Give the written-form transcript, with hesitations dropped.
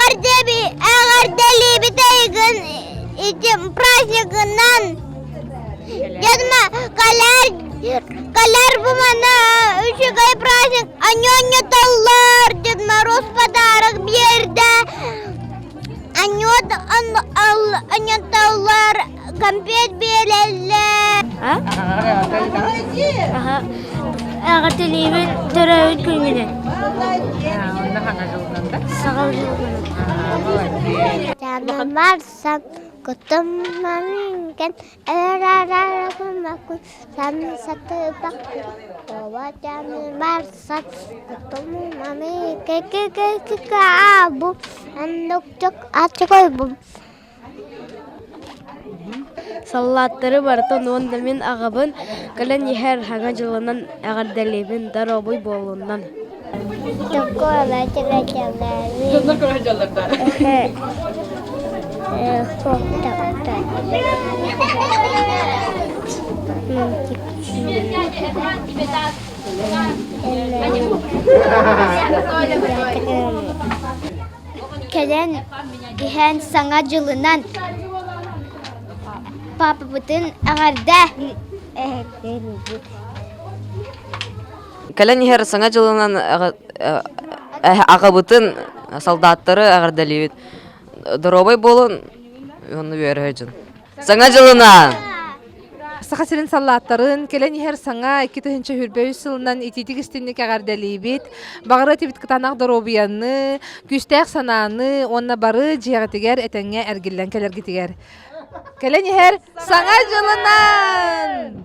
Эҕэрдэлиибит эйигин ити празднигынан. Дед кэлэр кэлэр бу манна үчүгэй праздник оонньотоллор Дед Мороз подарок биэрдэ оонньотоллор конфет биэрэллэр. Эҕэрдэлиибин төрөөбүт күҥҥүнэн. Саҥа дьылынан. Барсан кутум маминкен Саллааттары барытын уонна мин аҕабын кэлэн иһэр Саҥа дьылынан эҕэрдэлиибин, доруобуй буоллуннар. Кэлэн иһэн Саҥа дьылынан паапабытын эҕэрдэ Кэлэн иһэр Саҥа дьылынан аҕабытын, солдаттары эҕэрдэлиибит. Доруобай буолун уонна үөрэ дьон. Саҥа дьылынан! Саха сирин саллааттарын кэлэн иһэр саҥа 2023 сылынан итиитик истинник эҕэрдэлиибит. Баҕара этибит кытаанах доруобуйаны, күүстээх санааны уонна бары дьиэҕитигэр этэҥҥэ эргиллэн кэлэргитигэр. Кэлэн иһэр Саҥа дьылынан!